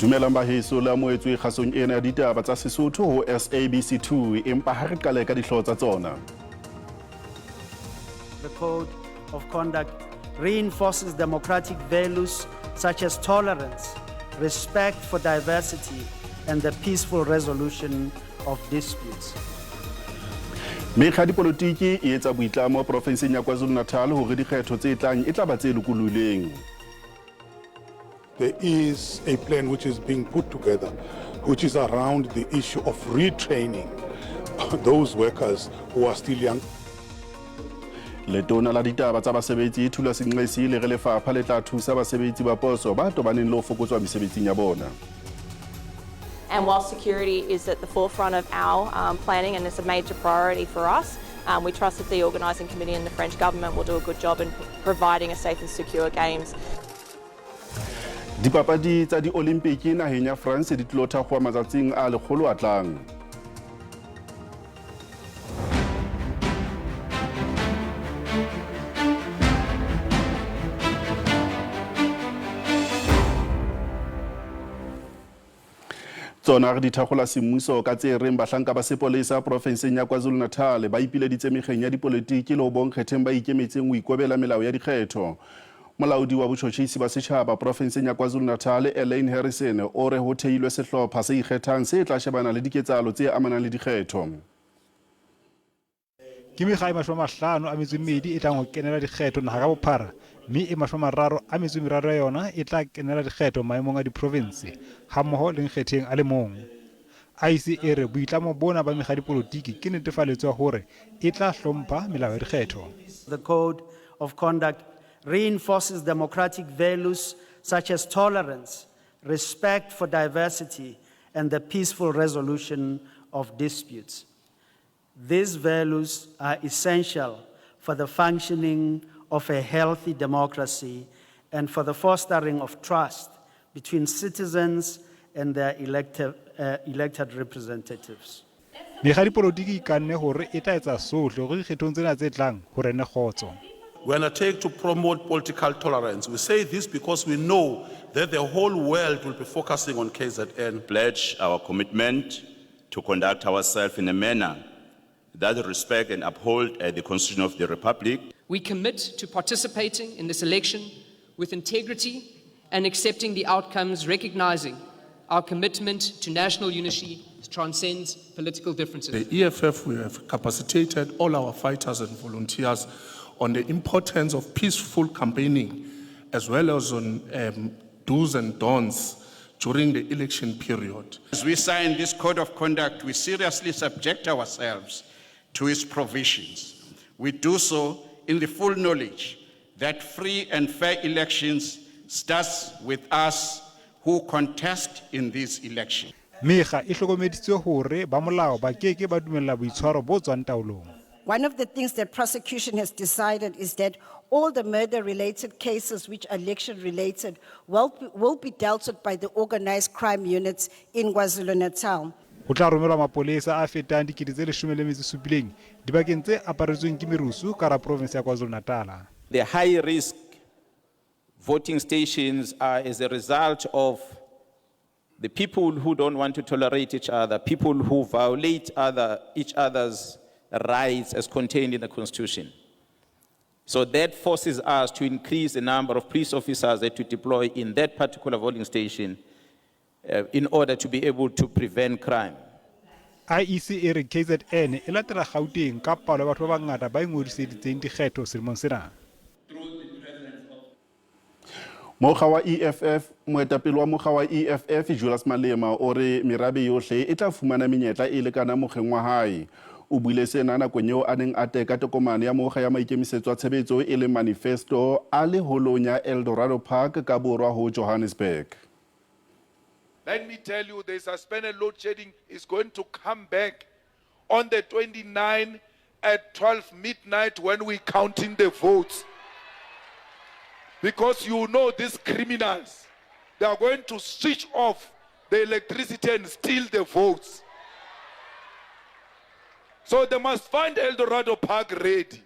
Dumelang baheso le amohetswe kgasong ena ya ditaba tsa Sesotho ho SABC2 empa ha re qale ka dihlooho tsa tsona. The code of conduct reinforces democratic values such as tolerance, respect for diversity and the peaceful resolution of disputes. Mekga ya dipolotiki e etsa boitlamo porofenseng ya KwaZulu-Natal hore dikgetho tse tlang e tla ba tse lokolohileng. There is a plan which is being put together, which is around the issue of retraining those workers who are still young. Letona la ditaba tsa basebetsi Thulas Nxesi le re lefapha le tla thusa basebetsi ba poso ba tobaneng le ho fokotswa mesebetsing ya bona. And while security is at the forefront of our planning and is a major priority for us, we trust that the organising committee and the French government will do a good job in providing a safe and secure games. Dipapadi tsa di-Olimpiki naheng ya France di tlilo thakgowa matsatsing a lekgolo a tlang. Tsona re di thakgola semmuso ka tse reng bahlanka ba sepolesa porofenseng ya KwaZulu-Natal ba ipileditse mekgeng ya dipolitiki le ho bonkgetheng ba ikemetseng ho ikobela melao ya dikgetho. Molaodi wa botjhotjhisi ba setjhaba porofenseng ya KwaZulu-Natal Elaine Harrison o re ho theilwe sehlopha se ikgethang se tla shebana le diketsahalo tse amanang le dikgetho. Ke mekga e 52 e tlang ho kenela dikgetho naha ka bophara mme e 33 ya yona e tla kenela dikgetho maemong a diprovense hammoho le nkgetheng a le mong. IEC e re boitlamo bona ba mekga ya dipolotiki ke netefaletso ya hore e tla hlompha melao ya dikgetho. The code of conduct reinforces democratic values such as tolerance, respect for diversity and the peaceful resolution of disputes. These values are essential for the functioning of a healthy democracy and for the fostering of trust between citizens and their elected representatives. Mekga ya dipolotiki e ikanne hore e tla etsa sohle hore dikgethong tsena tse tlang ho rene kgotso. We undertake to promote political tolerance. We say this because we know that the whole world will be focusing on KZN. Pledge our commitment to conduct ourselves in a manner that respect and uphold the Constitution of the Republic. We commit to participating in this election with integrity and accepting the outcomes, recognizing our commitment to national unity transcends political differences. The EFF, we have capacitated all our fighters and volunteers on the importance of peaceful campaigning, as well as on do's and don'ts during the election period. As we sign this code of conduct, we seriously subject ourselves to its provisions. We do so in the full knowledge that free and fair elections starts with us who contest in this election. Mekga e hlokomedisitswe hore ba molao ba ke ke ba dumella boitshwaro bo tswang taolong. One of the things that prosecution has decided is that all the murder-related cases which are election-related will be dealt with by the organized crime units in KwaZulu-Natal. Ho tla romelwa mapolesa a fetang 17,000 dibakeng tse aparetsweng ke merusu ka hara provinse ya KwaZulu-Natal. The high-risk voting stations are as a result of the people who don't want to tolerate each other, people who violate each other's rights as contained in the Constitution. So that forces us to increase the number of police officers that we deploy in that particular voting station in order to be able to prevent crime. IEC e re KZN e latela Gauteng ka palo ya batho ba bangata ba ingodiseditseng dikgetho selemong sena. Mokga wa EFF, moetapele wa mokga wa EFF Julius Malema o re merabe yohle e tla fumana menyetla e lekanang mokgeng wa hae. O buile sena nakong eo a neng a teka tokomane ya mokga ya maikemisetso a tshebetso e leng manifesto a le holong ya Eldorado Park ka borwa ho Johannesburg. Let me tell you, the suspended load shedding is going to come back on the 29 at 12 midnight when we counting the votes. Because you know these criminals, they are going to switch off the electricity and steal the votes. So they must find Eldorado Park ready.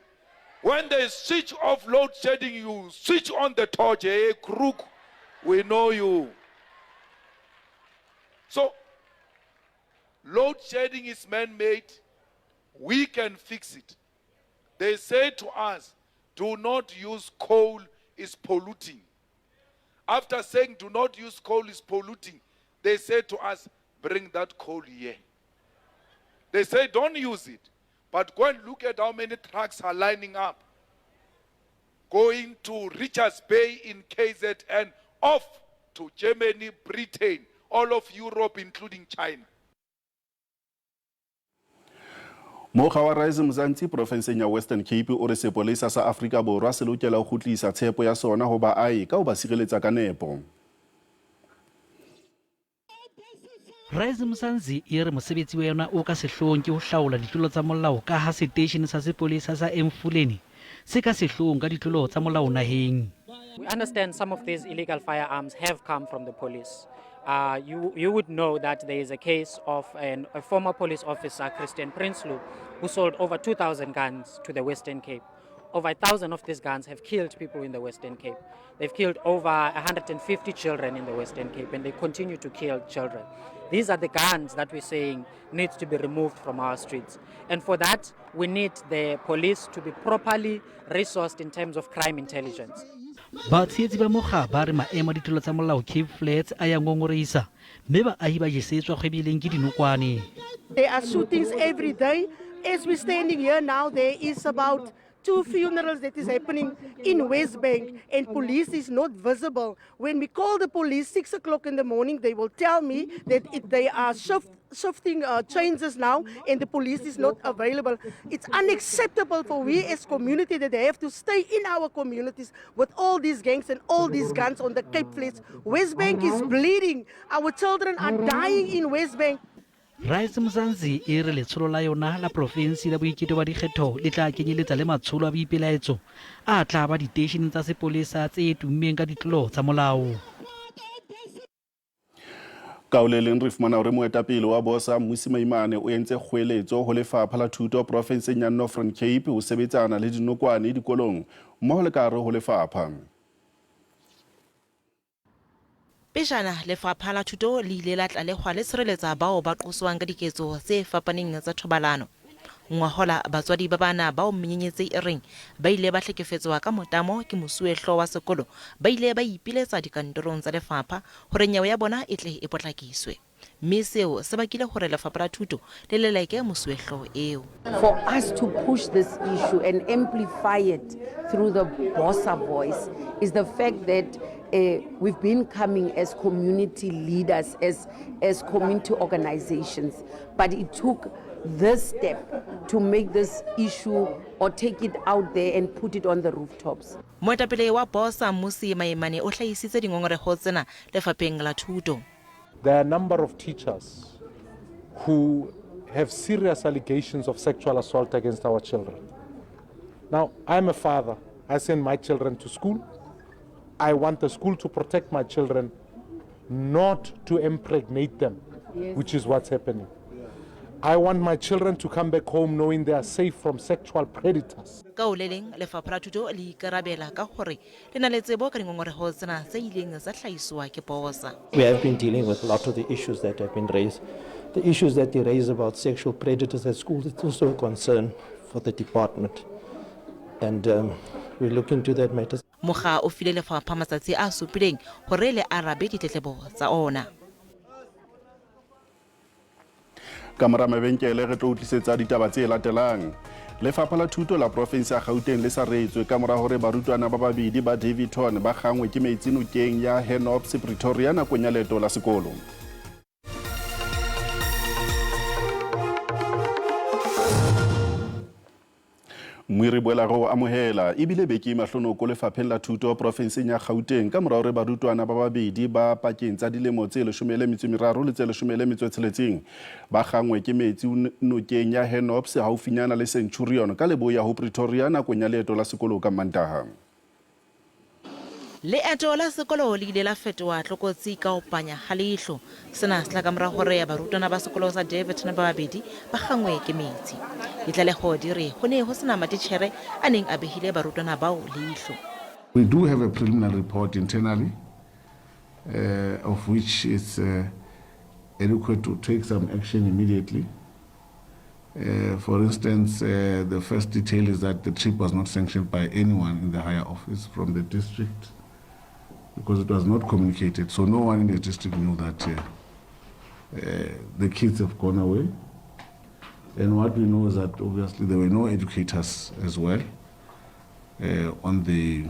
When they switch off load shedding, you switch on the torch. Hey, crook, we know you. So, load shedding is man-made. We can fix it. They say to us, do not use coal, it's polluting. After saying do not use coal, it's polluting, they say to us, bring that coal here. They say don't use it, but go and look at how many trucks are lining up, going to Richards Bay in KZN, off to Germany, Britain, all of Europe, including China. Mokga wa Rise Mzansi profenseng ya Western Cape o re sepolesa sa Afrika Borwa se lokela ho kgutlisa tshepo ya sona ho baahi ka ho ba sireletsa ka nepo. Rise Mzansi e re mosebetsi wa yona o ka sehloohong ke ho hlaola ditlolo tsa molao ka ha seteishene sa sepolesa sa Emfuleni se ka sehloohong ka ditlolo tsa molao naheng. We understand some of these illegal firearms have come from the police. You would know that there is a case of a former police officer, Christian Prinsloo, who sold over 2,000 guns to the Western Cape. Over 1,000 of these guns have killed people in the Western Cape. They've killed over 150 children in the Western Cape, and they continue to kill children. These are the guns that we're saying needs to be removed from our streets. And for that, we need the police to be properly resourced in terms of crime intelligence. Batshehetsi ba mokga ba re maemo a ditlolo tsa molao Cape Flats a ya ngongorehisa, mme baahi ba jesetswa kgwebeleng ke dinokwane. There are shootings every day. As we're standing here now, there is about 2 funerals that is happening in West Bank, and police is not visible. When we call the police 6 o'clock in the morning, they will tell me that they are shifting changes now, and the police is not available. It's unacceptable for we as community that they have to stay in our communities with all these gangs and all these guns on the Cape Flats. West Bank is bleeding. Our children are dying in West Bank. Rise Mzansi e re letsholo la yona la provinsi la boiketo ba dikgetho le tla kenyeletsa le matsholo a boipelaetso a tla ba diteisheneng tsa sepolesa tse tummeng ka ditlolo tsa molao. Ka ho le leng re fumana hore moetapele wa Bosa Mmusi Maimane o entse kgoeletso ho lefapha la thuto profenseng ya Northern Cape ho sebetsana le dinokwane dikolong mmoho le ka hare ho lefapha. Pejana lefapha la thuto le ile la tlalehwa le tshireletsa bao ba qoswang ka diketso tse fapaneng tsa thobalano. Ngwahola batswadi ba bana bao menyenyetsi e reng ba ile ba hlekefetswa ka motamo ke mosuwehlooho wa sekolo ba ile ba ipiletsa dikantorong tsa lefapha hore nyewe ya bona e tle e potlakiswe. Mme seo se bakile hore lefapha la thuto le leleke mosuwehlooho eo. For us to push this issue and amplify it through the Bosa voice is the fact that we've been coming as community leaders, as community organizations, but it took this step to make this issue or take it out there and put it on the rooftops. Moetapele wa Bosa Mmusi Maimane o hlahisitse dingongoreho tsena lefapheng la thuto. There are a number of teachers who have serious allegations of sexual assault against our children. Now, I'm a father. I send my children to school. I want the school to protect my children, not to impregnate them, which is what's happening. I want my children to come back home knowing they are safe from sexual predators. Ka ho le leng, lefapha la thuto le ikarabela ka hore le na le tsebo ka dingongoreho tsena tse ileng tsa hlahiswa ke Bosa. We have been dealing with a lot of the issues that have been raised. The issues that they raise about sexual predators at school, it's also a concern for the department. And we look into that matter. Mokga o file lefapha matsatsi a supileng hore le arabe ditletlebo tsa ona. Ka mora mabenkele re tlo utlisetsa ditaba tse latelang. Lefapha la thuto la province ya Gauteng le sa reetswe ka mora hore barutwana ba babedi ba Daveyton ba kgangwe ke metsi nokeng ya Hennops Pretoria nakong ya leeto la sekolo. Mmui boela re o amohela ebile beke e mahlonoko lefapheng la thuto profenseng ya Gauteng ka mora hore barutwana ba babedi ba pakeng tsa dilemo tse leshome le metso e meraro le tse leshome le metso e tsheletseng ba kgangwe ke metsi nokeng ya Hennops haufinyana le Centurion ka leboya ho Pretoria nakong ya leeto la sekolo ka Mantaha. Leeto la sekolo le ile la fetoha tlokotsi ka ho panya ha leihlo. Sena se tla ka mora hore barutwana ba sekolo sa Daveyton ba babedi ba kgangwe ke metsi. Ditlaleho di re ho ne ho sena matitjhere a neng a behile barutwana bao leihlo. We do have a preliminary report internally, of which adequate to take some action immediately. For instance, the first detail is that the trip was not sanctioned by anyone in the higher office from the district because it was not communicated. So no one in the district knew that the kids have gone away. And what we know is that obviously there were no educators as well on the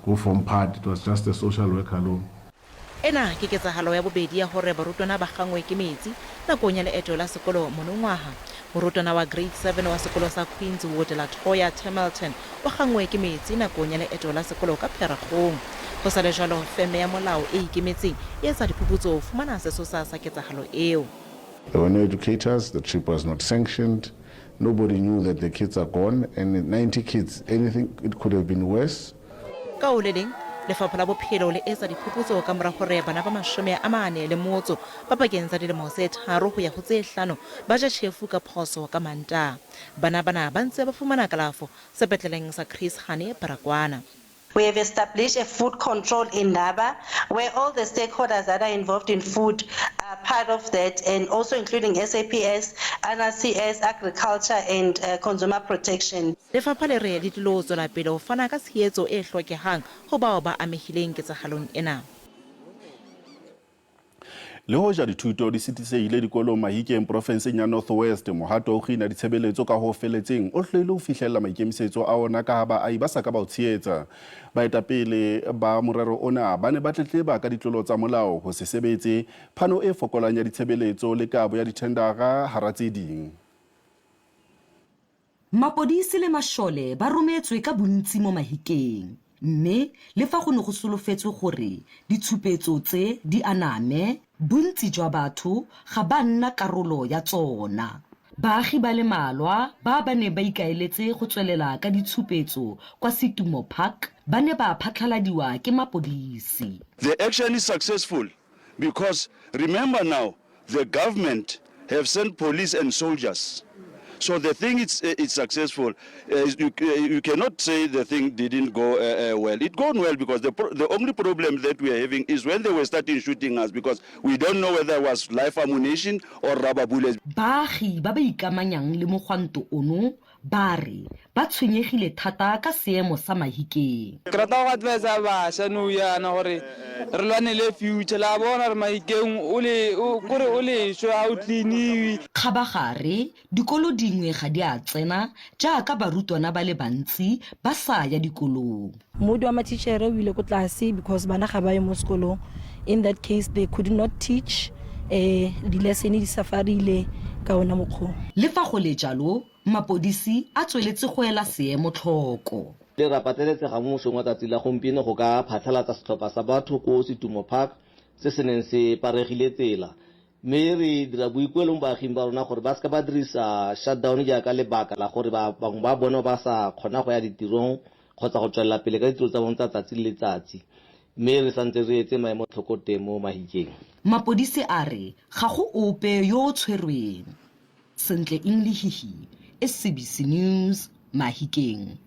go form part. It was just a social worker alone. Ena ke ketsahalo ya bobedi ya hore barutwana ba kgangwe ke metsi nakong ya leeto la sekolo monongwaha. Morutwana wa grade 7 wa sekolo sa Queenswood Latoya Temilton o kgangwe ke metsi nakong ya leeto la sekolo ka Pherekgong. Ho sa le jwalo, feme ya molao e ikemetseng e etsa diphuputso ho fumana sesosa sa ketsahalo eo. There were no educators, the trip was not sanctioned, nobody knew that the kids are gone, and 90 kids, anything, it could have been worse. Ka ho le leng, Lefapha la Bophelo le etsa diphuputso ka mora hore bana ba 45 ba pakeng tsa dilemo tse 3 ho ya ho tse 5 ba je tjhefu ka phoso ka Mantaha. Bana bana ba ntse ba fumana kalafo sepetleleng sa Chris Hani Baragwanath. We have established a food control indaba where all the stakeholders that are involved in food are part of that, and also including SAPS, NRCS, agriculture and consumer protection. Lefapha le re le tlilo tswela pele ho fana ka tshehetso e hlokehang ho bao ba amehileng ketsahalong ena. Le hoja dithuto di sitisehile dikolong Mahikeng profenseng ya North West, mohato wa ho kgina ditshebeletso ka ho feletseng o hloile ho fihlella maikemisetso a ona ka ha baahi ba sa ka ba o tshehetsa. Baetapele ba morero ona ba ne ba tletleba ka ditlolo tsa molao, ho se sebetse, phano e fokolang ya ditshebeletso le kabo ya dithendara hara tse ding. Mapodisi le mashole ba rometswe ka bontsi mo Mahikeng, mme le fa go ne go solofetswe gore ditshupetso tse di aname, bontsi jwa batho ga ba nna karolo ya tsona. Baagi ba le mmalwa ba ba neng ba ikaeletse go tswelela ka ditshupetso kwa Setumo Park ba ne ba phatlhaladiwa ke mapodisi. The action is successful because remember now the government have sent police and soldiers. So the thing is it's successful. You cannot say the thing didn't go well. It gone well because the only problem that we are having is when they were starting shooting us, because we don't know whether it was live ammunition or rubber bullets. Baagi ba ba ikamanyang le mogwanto ono ba re ba tshwenyegile thata ka seemo sa Mahikeng. Ke rata go advisa bašwa nou yana gore re lwanele future, la bona re Mahikeng o le, o, kore o leswe, ha o cleaniwe. Kgabagare, dikolo dingwe ga di a tsena jaaka barutwana ba le bantsi ba sa ya dikolong. Modi wa matitjhere o ile ko tlase because bana ga ba ye mo sekolong. In that case they could not teach, di-lesson di safarile ka ona mokgwa. Le fa go le jalo, mapodisi a tsweletse go ela seemo tlhoko. Le ra pateletsega mo mosong wa tsatsi la gompieno go ka phatlhalatsa setlhopha sa batho ko Setumo Park se se neng se paregile tsela. Mme re dira boikuelo mo baaging ba rona gore ba seka ba dirisa shutdown jaaka lebaka la gore bangwe ba bone ba sa kgona go ya ditirong kgotsa go tswelela pele ka ditiro tsa bone tsa tsatsi le letsatsi. Mme re santse re etse maemo tlhoko teng mo Mahikeng. Mapodisi a re ga go ope yo o tshwerweng. Sentle Inglihihi, SABC News, Mahikeng.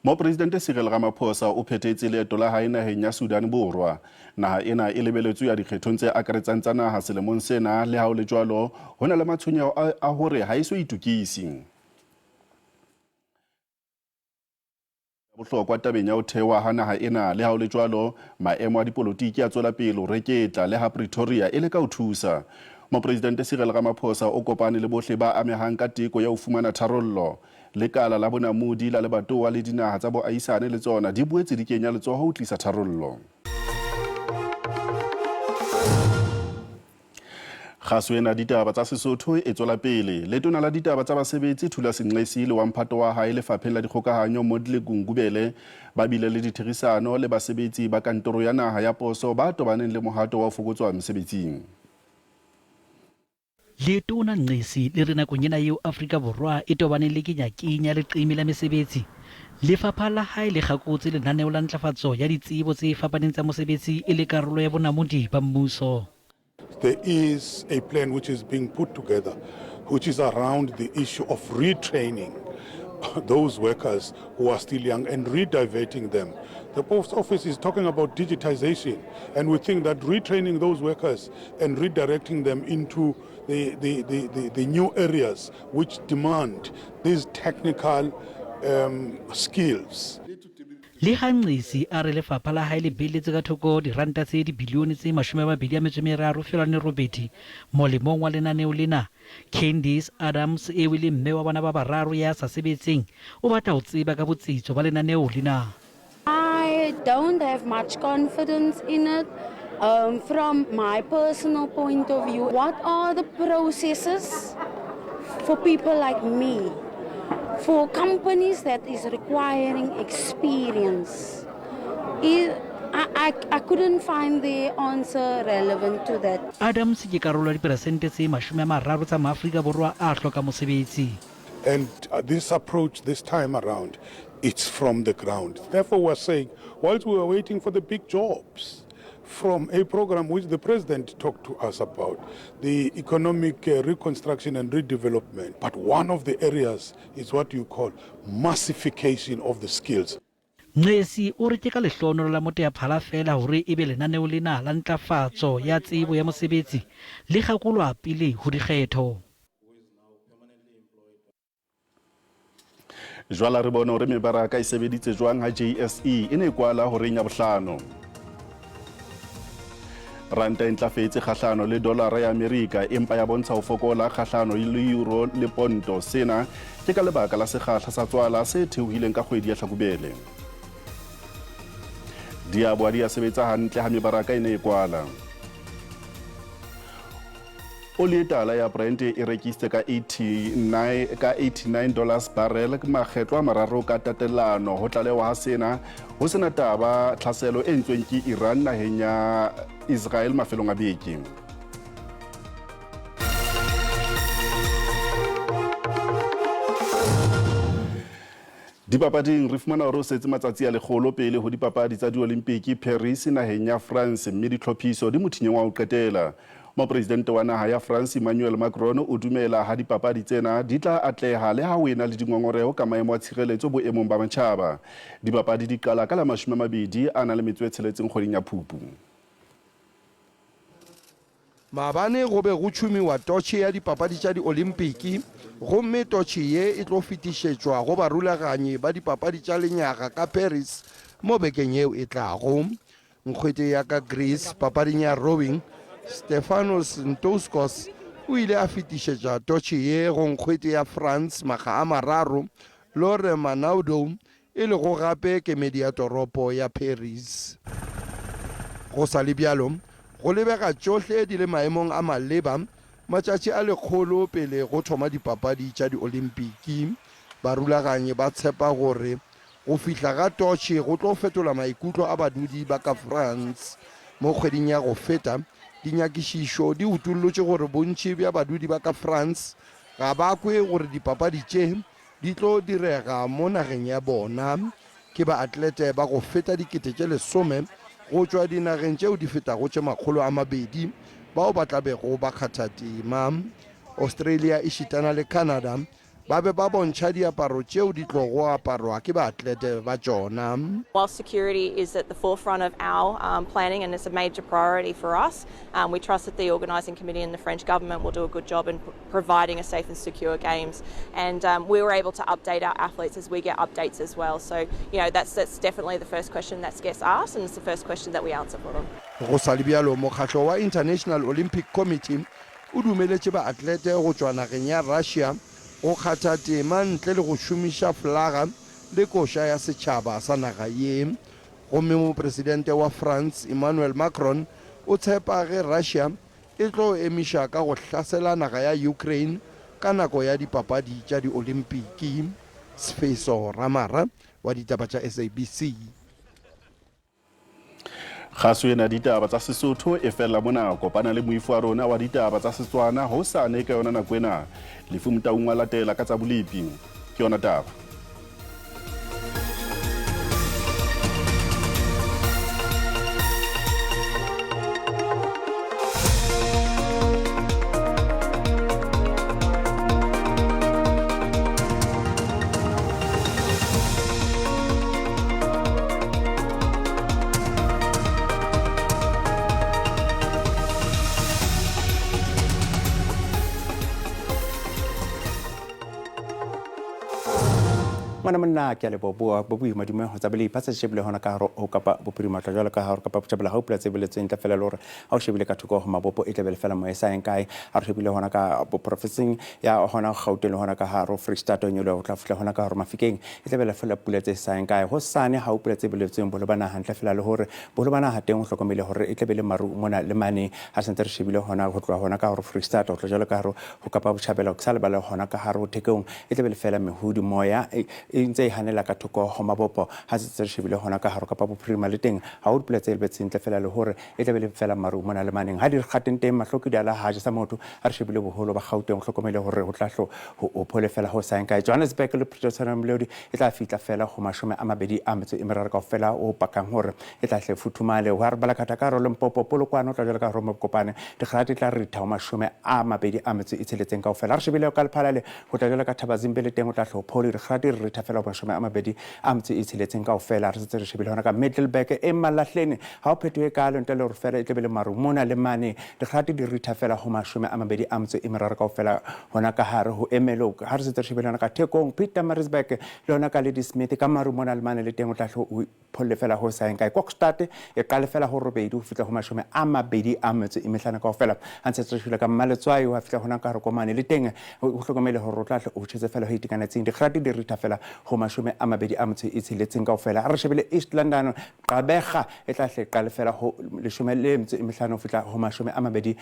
Mopresidente Cyril Ramaphosa o phethetse leeto la hae naheng ya Sudan Borwa. Naha ena e lebeletswe ya dikgethong tse akaretsang tsa naha selemong sena, le ha ho le jwalo, ho na le matshwenyeho a hore ha e so itokise. Bohlokwa tabeng ya ho thewa ha naha ena, le ha ho le jwalo, maemo a dipolotiki a tswela pele ho reketla le ha Pretoria e leka ho thusa. Mopresidente Cyril Ramaphosa o kopane le bohle ba amehang ka teko ya ho fumana tharollo. Lekala la bonamodi la lebatowa le dinaha tsa boahisane le tsona di boetse di kenya letsoho ho tlisa tharollo. Kgaso ena ditaba tsa Sesotho e tswela pele. Letona la ditaba tsa basebetsi Thulas Nxesi le wa mphato wa hae lefapheng la dikgokahanyo Mondli Gungubele ba bile le ditherisano le basebetsi ba kantoro ya naha ya poso ba tobaneng le mohato wa ho fokotswa mesebetsing. Letona Nxesi le re nakong ena eo Afrika Borwa e tobaneng le kenyakinya leqeme la mesebetsi, lefapha la hae le kgakotse lenaneo la ntlafatso ya ditsebo tse fapaneng tsa mosebetsi e le karolo ya bonamodi ba mmuso. There is a plan which is being put together, which is around the issue of retraining those workers who are still young and rediverting them The post office is talking about digitization, and we think that retraining those workers and redirecting them into the, the, the, the, the new areas which demand these technical um, skills. Le ha Nxesi a re lefapha la hae le beeletse ka thoko diranta tse dibilione tse 23.8 molemong wa lenaneo lena, Candice Adams eo e leng mme wa bana ba bararo ya sa sebetseng o batla ho tseba ka botsitso ba lenaneo lena. I don't have much confidence in it. Um, from my personal point of view, what are the processes for people like me? For companies that is requiring experience? Is, I, I, I couldn't find the answer relevant to that. Adams ke karolo ya diperesente tse 30 tsa Maafrika Borwa a hlokang mosebetsi. And uh, this approach this time around, it's from the ground. Therefore, we're saying, whilst we are waiting for the big jobs, from a program which the president talked to us about, the economic uh, reconstruction and redevelopment. But one of the areas is what you call massification of the skills. Nxesi o re ke ka lehlohonolo la moteaphala feela hore ebe lenaneo lena la ntlafatso ya tsebo ya mosebetsi le kgakolwa pele ho dikgetho. Jwala re bone hore mebaraka e sebeditse jwang ha JSE e ne e kwala horeng ya bohlano. Ranta e ntlafetse kgahlano le dolara ya Amerika empa ya bontsha ho fokola kgahlano le euro le ponto. Sena ke ka lebaka la sekgahla sa tswala se theohileng ka kgwedi ya Hlakubele. Diabo ha di a sebetsa hantle ha mebaraka e ne e kwala. Oli e tala ya Brent e rekisitse ka 89 ka 89 dollars barrel makgetlo a mararo ka tatelano. Ho tlalewa ha sena ho sena taba tlhaselo e entsweng ke Iran naheng ya Israel mafelong a beke. Dipapading re fumana hore o setse matsatsi a lekgolo pele ho dipapadi tsa Diolimpiki Paris naheng ya France mme ditlhophiso di mothinyeng wa ho qetela. Mopresidente wa naha ya France Emmanuel Macron o dumela ha dipapadi tsena di tla atleha le ha ho ena le dingongoreho ka maemo a tshireletso boemong ba matjhaba. Dipapadi di qala ka la 26 kgweding ya Phupu. Maabane go be go tšhumiwa totšhe ya dipapadi tša Diolimpiki gomme totšhe ye e tlo fetišetšwa go barulaganyi ba dipapadi tša lenyaga ka Paris mo bekeng yeo e tlago. Nkgwete ya ka Greece papading ya rowing, Stefanos Ntouskos o ile a fetišetša totšhe ye go nkgwete ya France makga a mararo, Laure Manaudou, e lego gape kemedi ya toropo ya Paris. Go sa le bjalo, go lebega tšohle di le maemong a maleba matšatši a lekgolo pele go thoma dipapadi tša Diolimpiki. Barulaganyi ba tshepa gore Go fihla ga totšhe go tlo fetola maikutlo a badudi ba ka France. Mo kgweding ya go feta, dinyakišišo di utollotše gore bontši bja badudi ba ka France ga ba kwe gore dipapadi tše di tlo direga mo nageng ya bona. Ke baatlete ba go feta 10,000 go tšwa dinageng tšeo di fetago tše 200 bao ba tla bego ba kgatha tema. Australia ešitana le Canada Ba be ba bontšha diaparo tšeo di tlogo aparwa ke baatlete ba tšona. While security is at the forefront of our um, planning and is a major priority for us, um, we trust that the organising committee and the French government will do a good job in providing a safe and secure games. And um, we were able to update our athletes as we get updates as well. So, you know, that's, that's definitely the first question that gets asked and it's the first question that we answer for them. Go sa le bjalo, mokgatlo wa International Olympic Committee o dumeletše baatlete go tšwa nageng ya Russia go kgatha tema ntle le go šomiša folaga le koša ya setšhaba sa naga ye. Gomme Mopresidente wa France Emmanuel Macron o tshepa ge Russia e tlo emiša ka go hlasela naga ya Ukraine ka nako ya dipapadi tša Diolimpiki. Sfeso Ramara wa ditaba tša SABC. Kgaso ena ya ditaba tsa Sesotho e fella mona. Kopana le moifo wa rona wa ditaba tsa Setswana hosane ka yona nako ena. Lefu Motaung wa latela ka tsa bolepi. Ke yona taba. Ngwana monna ke a leboha boa bo boima dumeho tsa bolei phatsa shebile hona ka hare ho Kapa Bophirima tla jwalo ka hare Kapa Botjhabela ha o pula tse boletsweng tla fela le hore ha o shebile ka thoko ho mabopo e tlabe le fela moya e sa yeng kae ha re shebile hona ka porofenseng ya hona Gauteng le hona ka hare ho Free State nyoloha ho tla fihla hona ka hare Mafikeng e tlabe le fela pula tse sa yeng kae hosane ha o pula tse boletsweng boholo ba naha ntle fela le hore boholo ba naha teng ho hlokomele hore e tlabe le maru mona le mane ha sentse re shebile hona ho tloha hona ka hare Free State ho tla jwalo ka hare ho Kapa Botjhabela ho sa lebale hona ka hare ho Thekong e tlabe le fela mehodi moya e ntse e hanela ka thoko ho mabopo ha se re shebile hona ka hare Kapa Bophirima le teng ha ho dipula tse lebetseng ntle fela le hore e tlabe le fela maru mona le maneng ha di re kgateng teng mahlo ke diala ha jesa motho ha re shebile boholo ba Gauteng ho hlokomele hore ho tla hlo ho phole fela ho saeng kae Johannesburg le Pretoria Molodi e tla fihla fela ho 23 kaofela o pakang hore e tla hle futhumale ho re balakhatha ka hare Limpopo Polokwane o tla jwalo ka hare Mokopane dikgati tla ritha ho 26 kaofela re shebile ka Lephalale ho tla jwalo ka Thabazimbi le teng o tla hle ho phole dikgati re ritha fela ho 26 kaofela re setse re shebile hona ka Middelburg e Malahleni ha o phetohe kalo ntle le hore fela e tlebe le maru mona le mane dikgati di ritha fela ho 23 kaofela hona ka hare ho Ermelo ha re setse re shebile hona ka Thekong Pietermaritzburg le hona ka Ladysmith ka maru mona le mane le teng o tla hle ho pholle fela ho sa yeng kae Kokstad e qale fela ho 8 ho fihla ho 25 kaofela ha ntse re shebile ka Mmaletswai ho fihla hona ka hare Komane le teng ho hlokomele hore o tla hle o tjhetse fela ho itekanetseng dikgati di ritha fela ho 26 kaofela ha re shebile East London Gqeberha e tla hle qale fela ho 15 ho fihla ho 23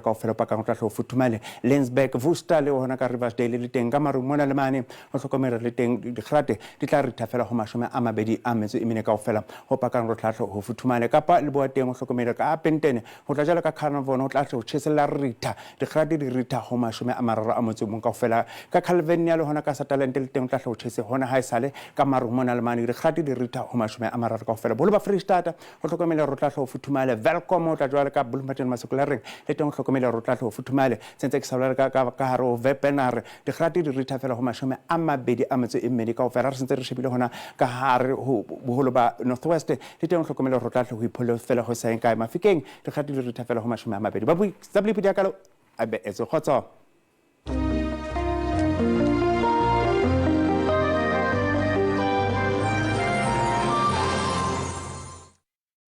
kaofela pakang o tla hle ho futhumale Lensburg Worcester le hona ka Riversdale le teng ka maru mona le mane ho hlokomele le teng dikgate di tla ritha fela ho 24 kaofela ho pakang ro tla hle ho futhumale kapa leboa teng ho hlokomele ka Pentene ho tla jwalo ka Carnarvon ho tla hle ho tjhesella ritha dikgate di ritha ho 31 kaofela ka Calvinia le hona ka Sutherland le teng ho tla hle ho tjhese hona ha e sale ka maru mona le mane dikgate di ritha ho 30 kaofela boholo ba Freistata ho hlokomele ro tla hle ho futhumale Welkom ho tla jwalo ka Bloemfontein Masekolareng le teng ho hlokomele ro tla hle ho futhumale sentse ke sa bolela ka hare ho Wepener dikgate di ritha fela ho 22 kaofela re sentse re shebile hona ka hare ho boholo ba North West le teng ho hlokomele ro tla hle ho iphole fela ho saeng kae Mafikeng dikgate di ritha fela ho 20 ba bui tsa bolipi di akalo a be etse kgotso.